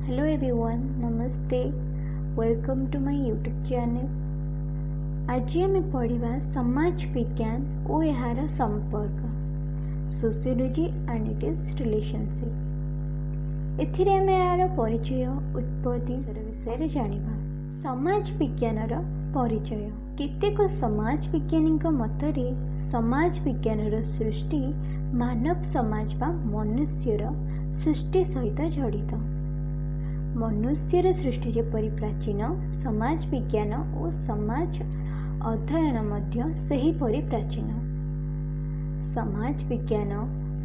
Hello everyone, Namaste. Welcome to my YouTube channel. ଆଜି ଆମେ ପଢ଼ିବା ସମାଜ ବିଜ୍ଞାନ ଓ ଏହାର ସମ୍ପର୍କ, ସୋସିଓଲୋଜି ଆଣ୍ଡ it's relationship. ଏଥିରେ ଆମେ ଏହାର ପରିଚୟ, ଉତ୍ପତ୍ତି ବିଷୟରେ ଜାଣିବା। ସମାଜ ବିଜ୍ଞାନର ପରିଚୟ। କେତେକ ସମାଜ ବିଜ୍ଞାନୀଙ୍କ ମତରେ ସମାଜ ବିଜ୍ଞାନର ସୃଷ୍ଟି ମାନବ ସମାଜ ବା ମନୁଷ୍ୟର ସୃଷ୍ଟି ସହିତ ଜଡ଼ିତ। ମନୁଷ୍ୟର ସୃଷ୍ଟି ଯେପରି ପ୍ରାଚୀନ, ସମାଜ ବିଜ୍ଞାନ ଓ ସମାଜ ଅଧ୍ୟୟନ ମଧ୍ୟ ସେହିପରି ପ୍ରାଚୀନ। ସମାଜ ବିଜ୍ଞାନ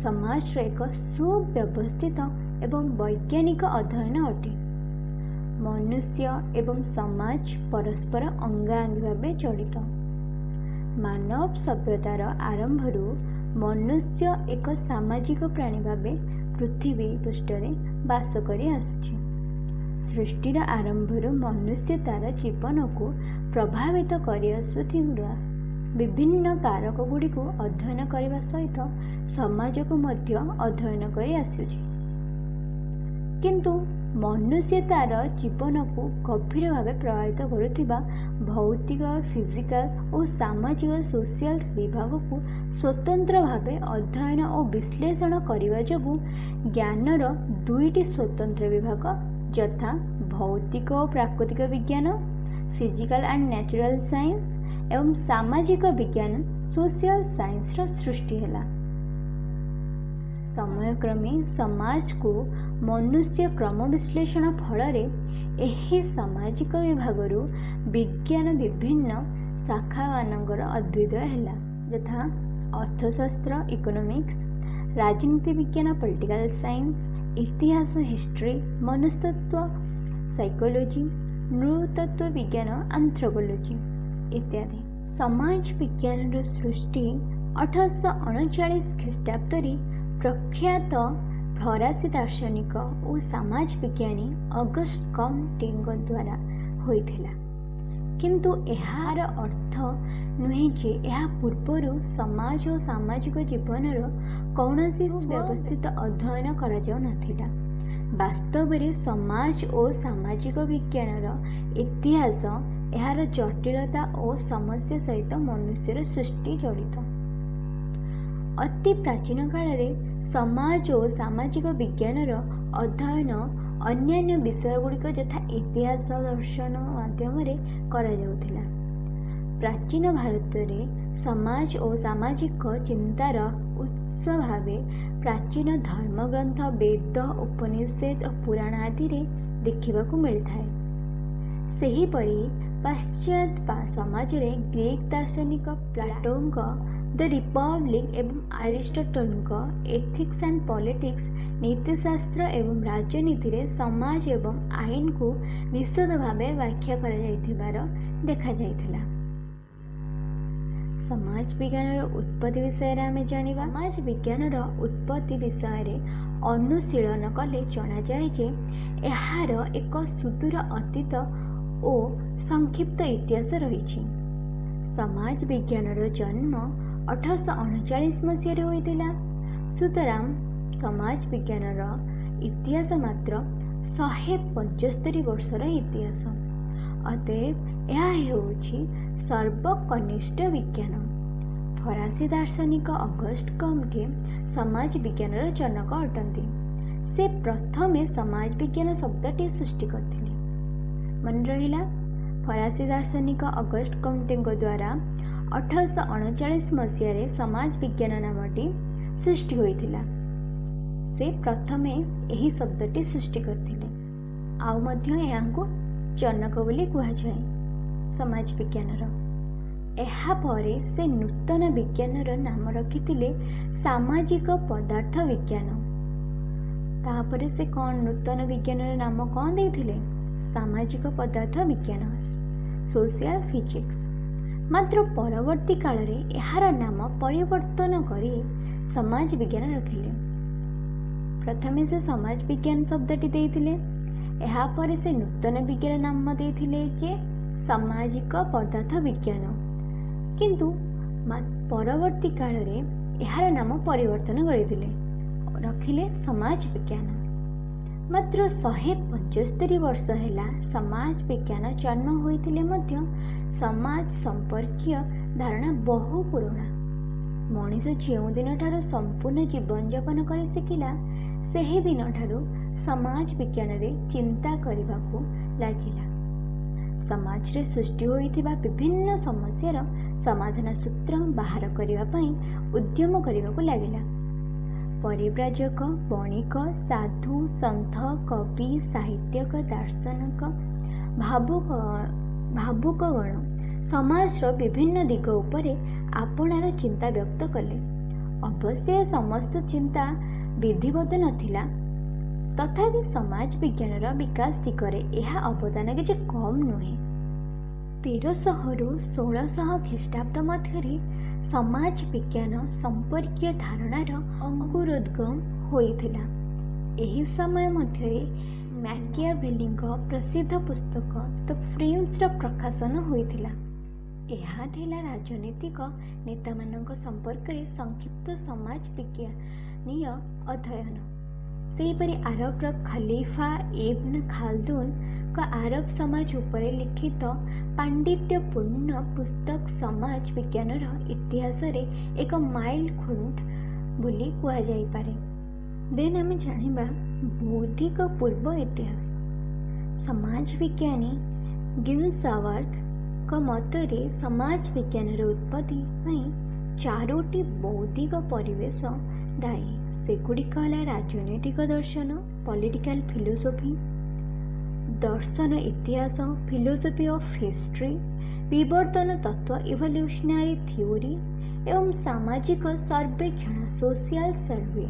ସମାଜର ଏକ ସୁବ୍ୟବସ୍ଥିତ ଏବଂ ବୈଜ୍ଞାନିକ ଅଧ୍ୟୟନ ଅଟେ। ମନୁଷ୍ୟ ଏବଂ ସମାଜ ପରସ୍ପର ଅଙ୍ଗାଅଙ୍ଗୀ ଭାବେ ଜଡ଼ିତ। ମାନବ ସଭ୍ୟତାର ଆରମ୍ଭରୁ ମନୁଷ୍ୟ ଏକ ସାମାଜିକ ପ୍ରାଣୀ ଭାବେ ପୃଥିବୀ ପୃଷ୍ଠରେ ବାସ କରି ଆସୁଛି। ସୃଷ୍ଟିର ଆରମ୍ଭରୁ ମନୁଷ୍ୟ ତାର ଜୀବନକୁ ପ୍ରଭାବିତ କରିଆସୁଥିବା ବିଭିନ୍ନ କାରକ ଗୁଡ଼ିକୁ ଅଧ୍ୟୟନ କରିବା ସହିତ ସମାଜକୁ ମଧ୍ୟ ଅଧ୍ୟୟନ କରି ଆସୁଛି। କିନ୍ତୁ ମନୁଷ୍ୟ ତାର ଜୀବନକୁ ଗଭୀର ଭାବେ ପ୍ରଭାବିତ କରୁଥିବା ଭୌତିକ, ଫିଜିକାଲ ଓ ସାମାଜିକ, ସୋସିଆଲ ବିଭାଗକୁ ସ୍ୱତନ୍ତ୍ର ଭାବେ ଅଧ୍ୟୟନ ଓ ବିଶ୍ଳେଷଣ କରିବା ଯୋଗୁଁ ଜ୍ଞାନର ଦୁଇଟି ସ୍ୱତନ୍ତ୍ର ବିଭାଗ, ଯଥା ଭୌତିକ ଓ ପ୍ରାକୃତିକ ବିଜ୍ଞାନ, ଫିଜିକାଲ ଆଣ୍ଡ ନ୍ୟାଚୁରାଲ ସାଇନ୍ସ, ଏବଂ ସାମାଜିକ ବିଜ୍ଞାନ, ସୋସିଆଲ ସାଇନ୍ସର ସୃଷ୍ଟି ହେଲା। ସମୟକ୍ରମେ ସମାଜକୁ ମନୁଷ୍ୟ କ୍ରମ ବିଶ୍ଳେଷଣ ଫଳରେ ଏହି ସାମାଜିକ ବିଭାଗରୁ ବିଜ୍ଞାନ ବିଭିନ୍ନ ଶାଖାମାନଙ୍କର ଅଭ୍ୟୁଦୟ ହେଲା, ଯଥା ଅର୍ଥଶାସ୍ତ୍ର, ଇକୋନୋମିକ୍ସ, ରାଜନୀତି ବିଜ୍ଞାନ, ପଲିଟିକାଲ ସାଇନ୍ସ, ଇତିହାସ, ହିଷ୍ଟ୍ରି, ମନସ୍ତତ୍ଵ, ସାଇକୋଲୋଜି, ନୃତତ୍ଵ ବିଜ୍ଞାନ, ଆନ୍ଥ୍ରୋପୋଲୋଜି ଇତ୍ୟାଦି। ସମାଜ ବିଜ୍ଞାନର ସୃଷ୍ଟି 1839 ଖ୍ରୀଷ୍ଟାବ୍ଦରେ ପ୍ରଖ୍ୟାତ ଫରାସୀ ଦାର୍ଶନିକ ଓ ସମାଜ ବିଜ୍ଞାନୀ ଅଗଷ୍ଟ କମ୍ଟେଙ୍କ ଦ୍ୱାରା ହୋଇଥିଲା। କିନ୍ତୁ ଏହାର ଅର୍ଥ ନୁହେଁ ଯେ ଏହା ପୂର୍ବରୁ ସମାଜ ଓ ସାମାଜିକ ଜୀବନର କୌଣସି ସୁବ୍ୟବସ୍ଥିତ ଅଧ୍ୟୟନ କରାଯାଉନଥିଲା। ବାସ୍ତବରେ ସମାଜ ଓ ସାମାଜିକ ବିଜ୍ଞାନର ଇତିହାସ ଏହାର ଜଟିଳତା ଓ ସମସ୍ୟା ସହିତ ମନୁଷ୍ୟର ସୃଷ୍ଟି ଜଡ଼ିତ। ଅତି ପ୍ରାଚୀନ କାଳରେ ସମାଜ ଓ ସାମାଜିକ ବିଜ୍ଞାନର ଅଧ୍ୟୟନ ଅନ୍ୟାନ୍ୟ ବିଷୟଗୁଡ଼ିକ ଯଥା ଇତିହାସ, ଦର୍ଶନ ମାଧ୍ୟମରେ କରାଯାଉଥିଲା। ପ୍ରାଚୀନ ଭାରତରେ ସମାଜ ଓ ସାମାଜିକ ଚିନ୍ତାର ଉତ୍ସ ଭାବେ ପ୍ରାଚୀନ ଧର୍ମଗ୍ରନ୍ଥ ବେଦ, ଉପନିଷଦ ଓ ପୁରାଣ ଆଦିରେ ଦେଖିବାକୁ ମିଳିଥାଏ। ସେହିପରି ପାଶ୍ଚାତ୍ୟ ସମାଜରେ ଗ୍ରୀକ୍ ଦାର୍ଶନିକ ପ୍ଲାଟୋଙ୍କ ଦ ରିପବ୍ଲିକ୍ ଏବଂ ଆରିଷ୍ଟୋଟଲଙ୍କ ଏଥିକ୍ସ ଆଣ୍ଡ ପଲିଟିକ୍ସ, ନୀତିଶାସ୍ତ୍ର ଏବଂ ରାଜନୀତିରେ ସମାଜ ଏବଂ ଆଇନକୁ ବିଶଦ ଭାବେ ବ୍ୟାଖ୍ୟା କରାଯାଇଥିବାର ଦେଖାଯାଇଥିଲା। ସମାଜ ବିଜ୍ଞାନର ଉତ୍ପତ୍ତି ବିଷୟରେ ଆମେ ଜାଣିବା। ସମାଜ ବିଜ୍ଞାନର ଉତ୍ପତ୍ତି ବିଷୟରେ ଅନୁଶୀଳନ କଲେ ଜଣାଯାଏ ଯେ ଏହାର ଏକ ସୁଦୂର ଅତୀତ ଓ ସଂକ୍ଷିପ୍ତ ଇତିହାସ ରହିଛି। ସମାଜ ବିଜ୍ଞାନର ଜନ୍ମ 1839 ମସିହାରେ ହୋଇଥିଲା। ସୁତରାଂ ସମାଜ ବିଜ୍ଞାନର ଇତିହାସ ମାତ୍ର 175 ବର୍ଷର ଇତିହାସ। ଅତଏବ ଏହା ହେଉଛି ସର୍ବକନିଷ୍ଠ ବିଜ୍ଞାନ। ଫରାସୀ ଦାର୍ଶନିକ ଅଗଷ୍ଟ କମ୍ଟେ ସମାଜ ବିଜ୍ଞାନର ଜନକ ଅଟନ୍ତି। ସେ ପ୍ରଥମେ ସମାଜ ବିଜ୍ଞାନ ଶବ୍ଦଟି ସୃଷ୍ଟି କରିଥିଲେ। ମନେ ରହିଲା, ଫରାସୀ ଦାର୍ଶନିକ ଅଗଷ୍ଟ କମ୍ଟେଙ୍କ ଦ୍ୱାରା 1839 ମସିହାରେ ସମାଜ ବିଜ୍ଞାନ ନାମଟି ସୃଷ୍ଟି ହୋଇଥିଲା। ସେ ପ୍ରଥମେ ଏହି ଶବ୍ଦଟି ସୃଷ୍ଟି କରିଥିଲେ। ଆଉ ମଧ୍ୟ ଏହାଙ୍କୁ ଜନକ ବୋଲି କୁହାଯାଏ ସମାଜ ବିଜ୍ଞାନର। ଏହାପରେ ସେ ନୂତନ ବିଜ୍ଞାନର ନାମ ରଖିଥିଲେ ସାମାଜିକ ପଦାର୍ଥ ବିଜ୍ଞାନ। ତାପରେ ସେ କ'ଣ ନୂତନ ବିଜ୍ଞାନର ନାମ କ'ଣ ଦେଇଥିଲେ? ସାମାଜିକ ପଦାର୍ଥ ବିଜ୍ଞାନ, ସୋସିଆଲ ଫିଜିକ୍ସ। ମାତ୍ର ପରବର୍ତ୍ତୀ କାଳରେ ଏହାର ନାମ ପରିବର୍ତ୍ତନ କରି ସମାଜ ବିଜ୍ଞାନ ରଖିଲେ। ପ୍ରଥମେ ସେ ସମାଜ ବିଜ୍ଞାନ ଶବ୍ଦଟି ଦେଇଥିଲେ। ଏହାପରେ ସେ ନୂତନ ବିଜ୍ଞାନ ନାମ ଦେଇଥିଲେ ଯେ ସାମାଜିକ ପଦାର୍ଥ ବିଜ୍ଞାନ। କିନ୍ତୁ ପରବର୍ତ୍ତୀ କାଳରେ ଏହାର ନାମ ପରିବର୍ତ୍ତନ କରିଥିଲେ, ରଖିଲେ ସମାଜ ବିଜ୍ଞାନ। ମାତ୍ର 175 ବର୍ଷ ହେଲା ସମାଜ ବିଜ୍ଞାନ ଜନ୍ମ ହୋଇଥିଲେ ମଧ୍ୟ ସମାଜ ସମ୍ପର୍କୀୟ ଧାରଣା ବହୁ ପୁରୁଣା। ମଣିଷ ଯେଉଁଦିନଠାରୁ ସମ୍ପୂର୍ଣ୍ଣ ଜୀବନଯାପନ କରି ଶିଖିଲା, ସେହି ଦିନଠାରୁ ସମାଜ ବିଜ୍ଞାନରେ ଚିନ୍ତା କରିବାକୁ ଲାଗିଲା। ସମାଜରେ ସୃଷ୍ଟି ହୋଇଥିବା ବିଭିନ୍ନ ସମସ୍ୟାର ସମାଧାନ ସୂତ୍ର ବାହାର କରିବା ପାଇଁ ଉଦ୍ୟମ କରିବାକୁ ଲାଗିଲା। ପରିବ୍ରାଜକ, ବଣିକ, ସାଧୁ, ସନ୍ଥ, କବି, ସାହିତ୍ୟିକ, ଦାର୍ଶନିକ, ଭାବୁକଗଣ ସମାଜର ବିଭିନ୍ନ ଦିଗ ଉପରେ ଆପଣାର ଚିନ୍ତା ବ୍ୟକ୍ତ କଲେ। ଅବଶ୍ୟ ଏ ସମସ୍ତ ଚିନ୍ତା ବିଧିବଦ୍ଧ ନଥିଲା, ତଥାପି ସମାଜ ବିଜ୍ଞାନର ବିକାଶ ଦିଗରେ ଏହା ଅବଦାନ କିଛି କମ୍ ନୁହେଁ। 1300ରୁ 1600 ଖ୍ରୀଷ୍ଟାବ୍ଦ ମଧ୍ୟରେ ସମାଜ ବିଜ୍ଞାନ ସମ୍ପର୍କୀୟ ଧାରଣାର ଅଙ୍କୁରୋଦ୍ଗମ ହୋଇଥିଲା। ଏହି ସମୟ ମଧ୍ୟରେ ମ୍ୟାକିଆଭେଲିଙ୍କ ପ୍ରସିଦ୍ଧ ପୁସ୍ତକ ଦ ପ୍ରିନ୍ସର ପ୍ରକାଶନ ହୋଇଥିଲା। ଏହା ଥିଲା ରାଜନୈତିକ ନେତାମାନଙ୍କ ସମ୍ପର୍କରେ ସଂକ୍ଷିପ୍ତ ସମାଜ ବିଜ୍ଞାନୀୟ ଅଧ୍ୟୟନ। ସେହିପରି ଆରବର ଖଲିଫା ଇବ୍ନ ଖାଲଦୁନଙ୍କ ଆରବ ସମାଜ ଉପରେ ଲିଖିତ ପାଣ୍ଡିତ୍ୟପୂର୍ଣ୍ଣ ପୁସ୍ତକ ସମାଜ ବିଜ୍ଞାନର ଇତିହାସରେ ଏକ ମାଇଲଖୁଣ୍ଟ ବୋଲି କୁହାଯାଇପାରେ। ଦେନ୍ ଆମେ ଜାଣିବା ବୌଦ୍ଧିକ ପୂର୍ବ ଇତିହାସ। ସମାଜ ବିଜ୍ଞାନୀ ଗିନ୍ସବର୍ଗଙ୍କ ମତରେ ସମାଜ ବିଜ୍ଞାନର ଉତ୍ପତ୍ତି ପାଇଁ ଚାରୋଟି ବୌଦ୍ଧିକ ପରିବେଶ ଦାୟୀ। ସେଗୁଡ଼ିକ ହେଲା ରାଜନୈତିକ ଦର୍ଶନ, ପଲିଟିକାଲ ଫିଲୋସଫି, ଦର୍ଶନ ଇତିହାସ, ଫିଲୋସଫି ଅଫ୍ ହିଷ୍ଟ୍ରି, ବିବର୍ତ୍ତନ ତତ୍ତ୍ୱ, ଇଭଲ୍ୟୁସନାରୀ ଥିଓରି ଏବଂ ସାମାଜିକ ସର୍ବେକ୍ଷଣ, ସୋସିଆଲ ସର୍ଭେ।